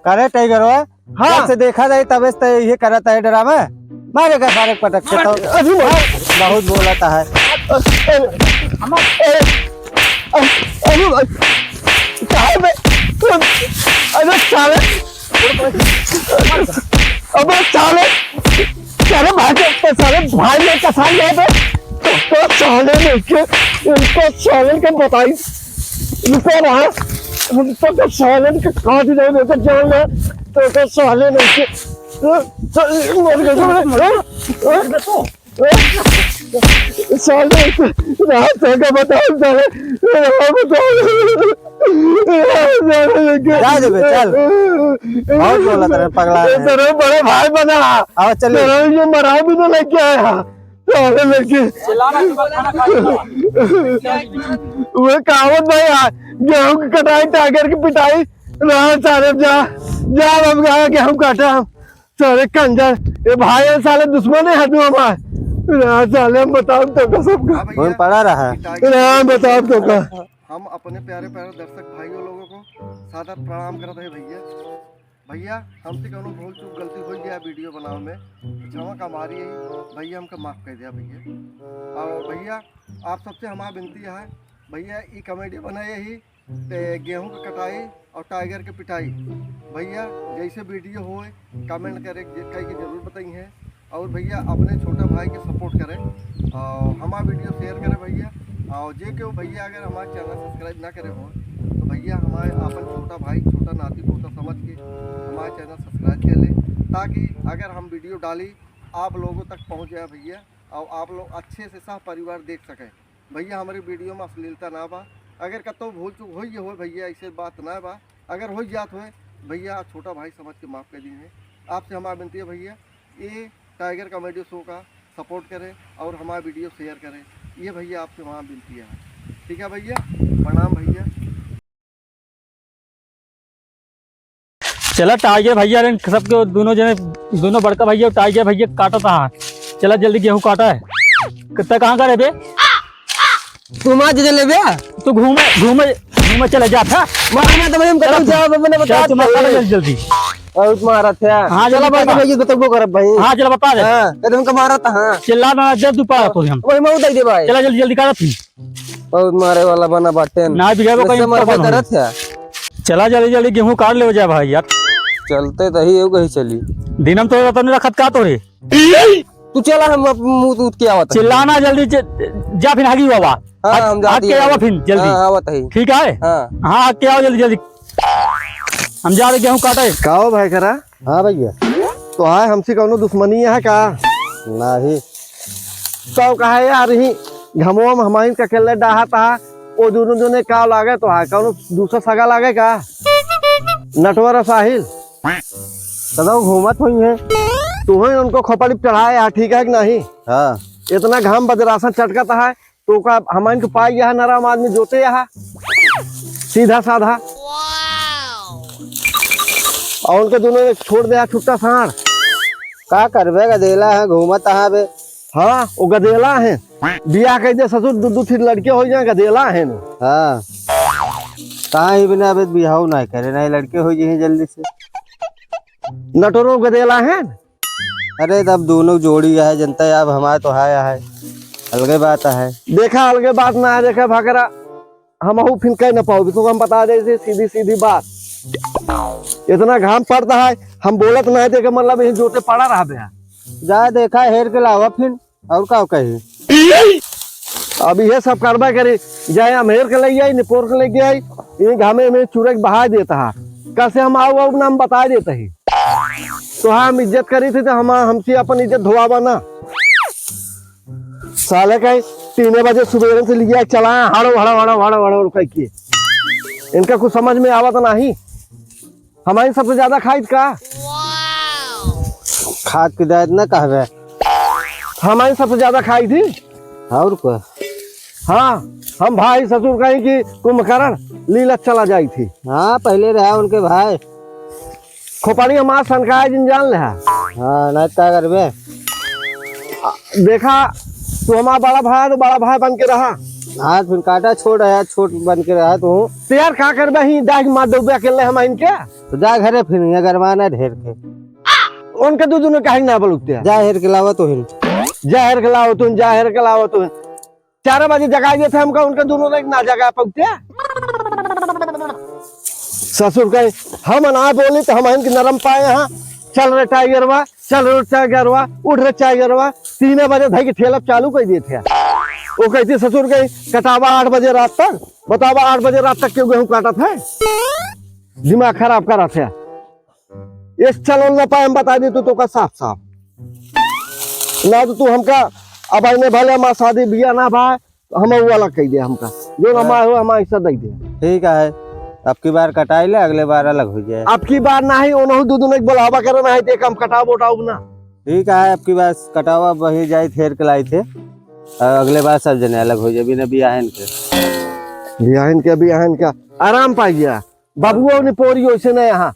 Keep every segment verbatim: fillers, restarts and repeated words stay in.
करे टाइगर हो? हाँ। जब से देखा जाए तबे से तो ये करत है डरामा। मारे का सारे पटक के तो। अरे मार। बहुत बोलता है। अरे, अरे, अरे, अरे, काहे बे? अरे साले। अबे साले, साले भाई के, साले भाई ने कसान गए थे। तो, तो साले ने के, इनको साले के बताई, इनको रहा, हम तो, तो साले के काट दे, तो जान ले, तो, तो साले ने के, तो, तो मर गए, हाँ? हाँ? साले, रात का बताओ, साले, रात बताओ। जा दे बे, चल। बहुत बोला तेरे पगला है। तेरे बड़े भाई बना। आओ, चलिए। तेरे जो मराव भी तो लेके आया। साले लेके। वो कहावत भाई, आ, गेहूं की कटाई, टाइगर की पिटाई। ना साले, जा, जा, अब गया गेहूं काटा। साले कंजर, ये भाई है, साले दुश्मन है, हदू हमार। यार साले, हम बताओ तो का सबका। हाँ भैया, कौन पड़ा रहा है? कि टाइगर राम बताओ तो का। हम अपने प्यारे प्यारे दर्शक भाइयों लोगों को सादर प्रणाम करत है भैया। भैया, हमसे कौनो भूल चूक गलती हो गया वीडियो बनावे में, क्षमा का मारी है भैया, हमका माफ कर दिया भैया। और भैया, आप सबसे हमार विनती है भैया, ई कॉमेडी बनाए ही ते गेहूं के कटाई और टाइगर के पिटाई। भैया, जैसे वीडियो होए, कमेंट करे, कह के जरूर बताई हैं। और भैया, अपने छोटा भाई के सपोर्ट करें और हमारा वीडियो शेयर करें भैया। और जे केहू भैया अगर हमारा चैनल सब्सक्राइब ना करे हो, तो भैया, हमारे अपन छोटा भाई, छोटा नाती पोता समझ के हमारा चैनल सब्सक्राइब कर लें, ताकि अगर हम वीडियो डाली, आप लोगों तक पहुंच जाए भैया, और आप लोग अच्छे से सह परिवार देख सकें। भैया, हमारे वीडियो में अश्लीलता ना बा, अगर कतौ भूल चूक होई हो भैया, ऐसे बात ना बा, अगर हो जात होए भैया, छोटा भाई समझ के माफ कर दीजिए। आपसे हमारा विनती है भैया, ये टाइगर कॉमेडी शो का सपोर्ट करें और हमारा वीडियो शेयर करें, ये भैया आपसे हमारा विनती है। ठीक है भैया, प्रणाम भैया। चला टाइगर भैया रे, सबके दोनों जने, दोनों बड़का भैया टाइगर भैया काटत हा। चला जल्दी गेहूं काटा है। कितना कहाँ का रे बे? तू मार दे ले बे। तू घूमे, घूमे, घूमे चले जा था। मार में तो भाई हम चला कतौ तू। जाब, अपने बता चला तू मार दे। जल्दी, जल्दी। बहुत मारत है। हाँ, चला जल्दी भाई, बता। भाई, ये बतबो करब भाई। हाँ, चला बता दे। हाँ, ये तो हमका मारत, हाँ। चिल्ला ना, जब तू पारा तो हम। वही मैं उतार दे भाई। चला जल्दी, जल्दी काटा तू। बहुत मारे वाला बना बाटेन। ना बिगाड़ो वैसे कहीं मरबे पता ना करत है। चला जल्दी जल्दी गेहूं काट ले जा भाई यार। चलते तो ही हो कहीं चली। दिनम तो रतन रखत का तोरे। तू चला हम अब मुंह दूध के आवत है। चिल्लाना जल्दी च-, जा फिर हागी बाबा। हाँ, हम जाती के हैं। आवा फिर जल्दी। हाँ, आवत है। ठीक है? हाँ। हाँ, के आओ जल्दी जल्दी। हम जा रहे गेहूं काटे। का हो भाई करा? हाँ भैया। तो आए हमसे कौनो दुश्मनी है का? नहीं। तो कहा यार, ही घमवा में हमाइन का अकेले डाहा था, वो दोनों जने का लागे तो है, कौनो दूसरा सगा लागे का? नटवर और साहिल। सदा घूमत हुई है। तू ही उनको खोपड़ी पे चढ़ाए है, ठीक है कि नहीं? हाँ। इतना घाम बजरासन चटकत है, तो का हमाइन के पाई यहाँ नरम आदमी जोते यहाँ। सीधा साधा। और उनके दोनों एक छोड़ दे, छुट्टा साँड़। का करबे, गदेला है, घूमत है बे। हाँ, वो गदेला है। बियाह कइ दे ससुर, दू, दू, तीन लड़के होइ जाए, गदेला है न। हाँ। कहाँ ही बिना अबे बियाह ना करे, ना ही लड़के होइ जाए जल्दी से। नटोरो गदेला है। अरे, तब दोनों जोड़ी है, जनता है, अब हमारे तो है, है। अलगे बात है। देखा, अलगे बात ना है, देखा भकरा। हमहू फिन कह न पाओ, तो हम बता दे से सीधी सीधी बात। इतना घाम पड़ता है, हम बोलत ना है, देखे मतलब यही जोते पड़ा रह बे। जा देखा हेर के लावा फिन, और का कही? अब यह सब करबे करी, जाए हम हेर के ले आई, निपोर के लेके आई, ये घामे में चुरक बहा देता है। कल से हम आओ, आओ नाम बता देता ही। तो हम इज्जत करी थी, तो हम, हमसे अपन इज्जत धोआवा ना। साले का तीन बजे सुबेरे से लिया चला, हड़ो, हड़ो, हड़ो, हड़ो, हड़ो, हड़ो करके। इनका कुछ समझ में आवत नाही। हमारी सबसे ज्यादा खाइत का? खात की दायत ना कहबे। हमारी सबसे ज्यादा खाई थी। और का? हाँ, हम भाई ससुर कहीं कि कुंभकर्ण लीला चला जाई थी। हाँ, पहले रहा उनके भाई। खोपड़ी हमार सनकाय जिन जान ले है। हाँ, नहीं तो का करबे? देखा, तू हमारा बड़ा भाई है, तो बड़ा भाई बन के रहा। हाथ फिर काटा छोड़ रहा, छोट बन के रहा तू। तो यार का करबे ही, दाग मार देबे अकेले हम इनके। तो जा घरे फिर, ये गरमाना ढेर के। उनके दू दुनो काहे ना बोलते हैं? जा हेर के लावा तो हिन। जा हेर के लावा तो हिन, जा हेर के लावा तो हिन। चार बजे जगाई देते हमका, उनके दुनो ना जगा पाते। ससुर कहे, हम ना बोली तो हम इनके नरम पाए हैं। चल रे टाइगरवा, चल रे टाइगरवा, उठ रे टाइगरवा। तीन बजे धई के ठेला चालू कर देते हैं। वो कहती ससुर कहे, कटावा आठ बजे रात तक, बतावा आठ बजे रात तक क्यों गेहूं काटत है? दिमाग खराब करत है। ये चलो ना पाए, हम बता दे तू तो का साफ साफ। ना तो तू हमका अब आईने भले हमार शादी बियाह ना भा, हम वो वाला कह दे हमका। जो ना हाँ। माए हो, हम ऐसा दे दे। ठीक है, अब की बार कटाई ले, अगले बार अलग हो जाए। अब की बार ना ही, उन्हों दू दुनो के बुलावा करे ना है, देख हम कटाव उटाव ना। ठीक है, अब की बार कटावा वही जाए, हेर के लाई थे। और अगले बार सब जने अलग हो जाए, बिना बियाहन के। बियाहन के, बियाहन का आराम पा गया। बाबुओ ने पोरी वैसे ना यहाँ।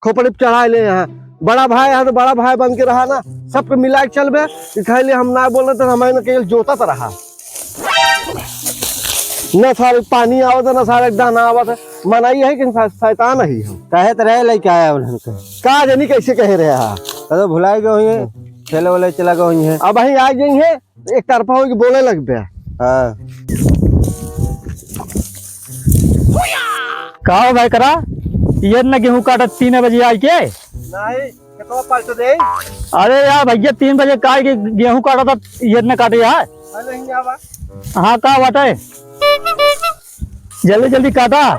खोपड़ी पे चढ़ाए ले यहाँ। बड़ा भाई है तो बड़ा भाई बन के रहा ना, सबके मिला के चलबे। कि खाली हम ना बोले तो हमारे ना केवल जोता तो रहा। ना सारे पानी आवत है, ना सारे दाना आवत है। मनाई है कि शै-, शैतान है हम। कहे तो रहे लेके आया उन्हन के। का जानी कैसे कहे रहे हा। कदो भुलाई गए हुई है, खेले वाले चला गए हुई है। अब वहीं आ गई है, एक तरफा होके बोले लगबे। हाँ। का हो भाई करा, ये न गेहूं काटत तीन बजे आई के? नहीं, खेतवा पलट दे। अरे यार भैया, तीन बजे का के गेहूं काटत, ये न काटे यार। अरे नहीं आवा। हाँ, का बाटे? जल्दी जल्दी काटा।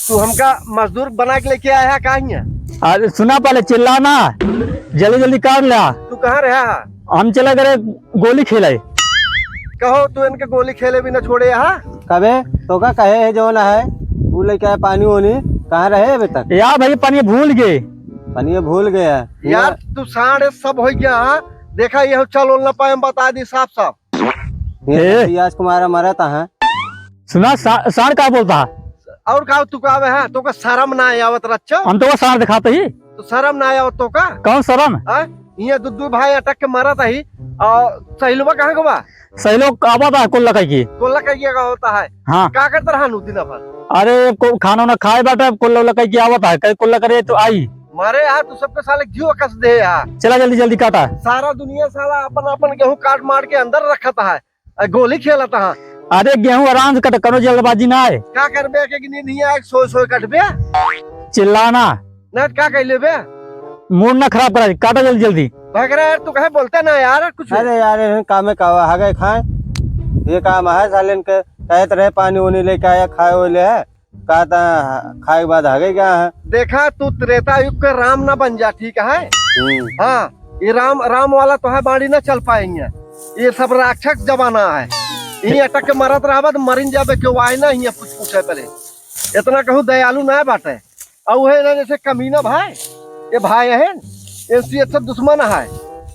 तू हमका मजदूर बना के लेके आया है का हियां? अरे सुना, पहले चिल्लाना, जल्दी जल्दी काट ला। तू कहाँ रहा है? हम चला करे गोली खेले। कहो, तू इनके गोली खेले भी न छोड़े यहाँ। कबे तो का कहे है जो ना है, तू लेके आए पानी ओनी, कहाँ रहे अबे तक? यार भाई, पानी भूल गए। पानी भूल गया यार। तू साढ़े सब हो गया, हाँ? देखा, ये चल ओल ना पाए, हम बता दी साफ साफ। ये ए। तो पियाज को मारा मरा था, हाँ? सुना, सा-, साढ़ का बोलता है? और का तू का आवे है? तो का शर्म ना आवत रच्चो? हम तो का साढ़ दिखाते ही। तो शर्म ना आवत तो का? कौन शर्म? हाँ? ये दू दू भाई अटक के मरत ही। और सहिलवा कहाँ के बा? सहिलो आवत है कुल्ला कह की। कुल्ला कह की का होता है? हाँ। का करत रहा नु दिन भर? अरे को-, खाना ना खाए बाटे, कुल्ला उल्ला कह की आवत है, कहीं कुल्ला करे तो आई। मारे यार, तू सबके साले जीव कस दे यार। चला जल्दी जल्दी काटा। सारा दुनिया साला अपन अपन गेहूं काट मार के अंदर रखत है। आ, गोली खेलत हा। अरे गेहूं आराम से कट, कनो जल्दबाजी ना है। का करबे के नींद नहीं आए, सोए सोए कटबे। चिल्लाना। ना का कह लेबे? मूड ना खराब करा, काटा जल्दी जल्दी। भगरा यार, तू कहे बोलता ना यार कुछ। अरे यार, इन्हें कामे का हगे खाए, ये काम है साले इनके। कहत रहे पानी उनी लेके आया, खाए वो ले है, कहता खाए के बाद हगे गया है। देखा, तू त्रेता युग के राम ना बन जा, ठीक है? हम्म। हाँ, ये राम, राम वाला तो है, बाड़ी ना चल पाएंगे। ये सब राक्षस जमाना है। यहीं अटक के मरत रहबा तो मरिन जाबे, क्यों आए ना, यहीं कुछ पूछे पहले। इतना कहूँ दयालु ना बाटे। और है ना जैसे कमीना भाई, ये भाई है, इनसे अच्छा दुश्मन है।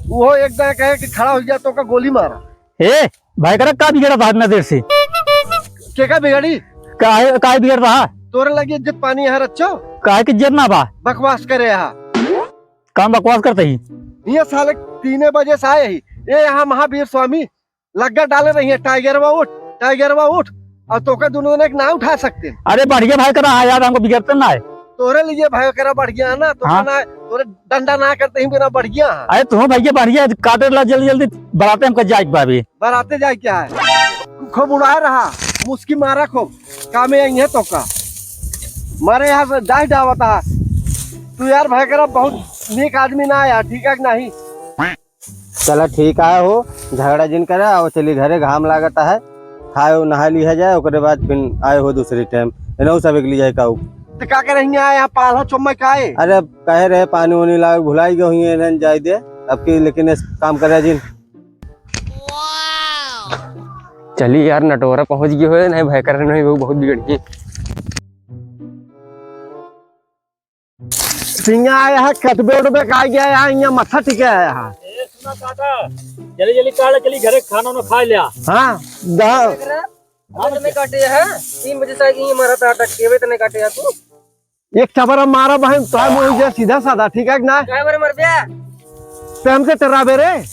वो एक दाएं कहे कि खड़ा हो गया तो का गोली मारा। ए, भाई करा का बिगड़ा था इतना देर से? के का बिगड़ी? काहे, काहे बिगड़ रहा? तोरे लगी इज्जत पानी है रच्चो? काहे की इज्जत ना बा? बकवास करे हा। काम बकवास करते ही। ये साले तीने बजे से आए ही। ये यहाँ महावीर स्वामी लग्गा डाले रही है, "टाइगरवा उठ, टाइगरवा उठ।" और तोके दोनों ने एक ना उठा सकते। अरे बढ़िया भाई करा, हाँ यार, हमको बिगड़ते ना है। तोरे लिए भाई करा बढ़िया है ना, तो हाँ। ना, तोरे डंडा ना करते ही बिना बढ़िया है। अरे तू भैया बढ़िया है, काटे ला जल्दी जल्दी, बराते हमको जाए के बा अभी। बराते जाए क्या है? खूब उड़ा रहा, मुस्की मारा खूब, कामे आई है तो का। मारे यहाँ से डाह डावता है। तू यार भाई करा बहुत नीक आदमी ना है यार, ठीक है कि नहीं? चला ठीक आए हो, झगड़ा जिन करे, आओ चली घरे, घाम लागत है, खाए हो, नहा लिया जाए, ओकरे बाद फिर आए हो दूसरी टाइम, इनहू सब एक ली जाए काऊ। तो का करे हियां आए, यहाँ पाला चुम्मा का है? अरे अब कहे रहे पानी वानी लावे, भुलाई गए हुई इन्हन जाए दे, अब की लेकिन इस काम करे जिन। चली यार, नटोरा पहुंच गए हो, नहीं भाई करे नहीं, वो बहुत बिगड़ गई। सिंगा आया है, कटबे उटबे का गया है, यहाँ मत्था टिके आया है। ए, सुना काका, जल्दी जल्दी काट, चली घरे खाना वाना खा लिया। हाँ, दा- अबे तने काटे है, तीन बजे से आके ये मरा था, अटक के, अबे तने काटे है तू। एक चबरा मारा बहन, तो हम वही जे सीधा साधा, ठीक है कि ना? काहे बारे मर गया? ते हमसे टर्राबे रे।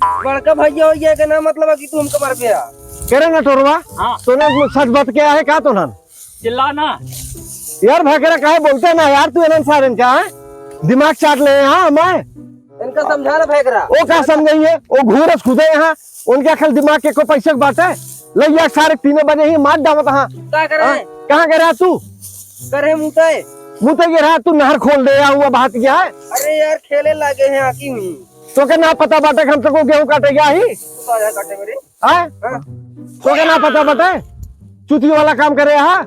बड़का भैया हो गया के ना, मतलब है कि तू हमको मर गया। कह रहे ना टोरवा? हाँ। तोने सच बात किया है का तोनन? चिल्ला ना। यार भैकरा काहे बोलते ना यार तू इन्हन सारन का, हैं? दिमाग चाट ले यहाँ हमें। इनका समझा ना भैकरा। ओ का समझाइए? ओ घूरस खुदे यहाँ, उनके अकल दिमाग के को पैसे के बाटे। लइया सारे तीने बजे ही मार डावत हाँ। का करे? हाँ? कहाँ गए रहा तू? करे मुतै। मुतै गए रहा तू, नहर खोल दे, यहाँ हुआ बात क्या है? अरे यार, खेले लागे हैं आकी हुई। तो के ना पता बाटे कि हम तो को गेहूं काटे गया ही। तू तो आया काटे मेरे। हाँ? हाँ। तो के ना पता बाटे? चुतिया वाला काम करे, हाँ?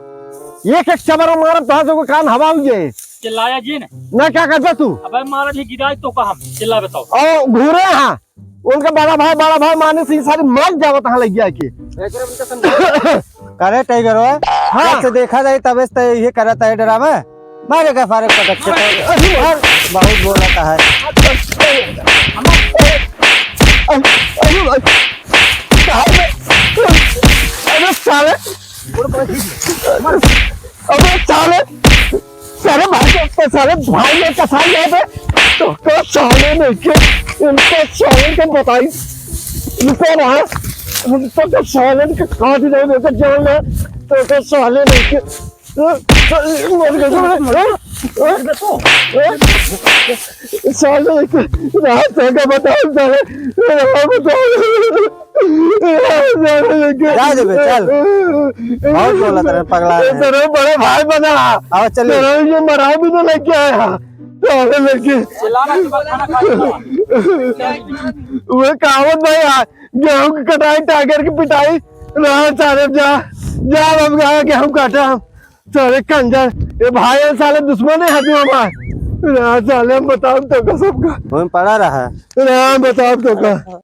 एक एक चबर मारब तो हाँ, तो कान हवा हुई जाए। चिल्लाया जिन। ना क्या करबे तू? अबे मारा भी गिराए तो का हम चिल्ला बताओ। ओ घूरे हाँ। उनका बड़ा भाई, बड़ा भाई माने से ये सारे मार जावत हाँ लग गया के। एकरे उनका समझा। करे टाइगर हो? हाँ। जब से देखा जाए तबे से तो ये करता है ड्रामा। मारे का फारे पटक के तो। अरे यार। बहुत बोलता है। अरे, अरे, अरे, अरे साले। अबे साले, सारे भाई के, सारे भाई में कसाई है बे। तो का साले नहीं के, इनको साले के बताई, इनको ना, इनको तो साले के काट दे, इनको जान ले, तो का साले नहीं के, मर गए साले, साले नहीं के, रात का बताओ साले, रात बताओ। जा दे बे, चल। बहुत बोला तेरे पगला है। तेरे बड़े भाई बना। आओ, चल। तेरे ये मरा भी तो लेके आया। तेरे लेके। चिल्लाना के बाद खाना खा लो। वो कहावत भाई, आ, गेहूं की कटाई, टाइगर की पिटाई। रहा सारे जा, जा अब गया गेहूं काटा हम। सारे कंजर, ये भाई है साले दुश्मन है हमें हमारे। रहा साले हम बताओ तो का सबका। वहीं पड़ा रहा। रहा बताओ तो का।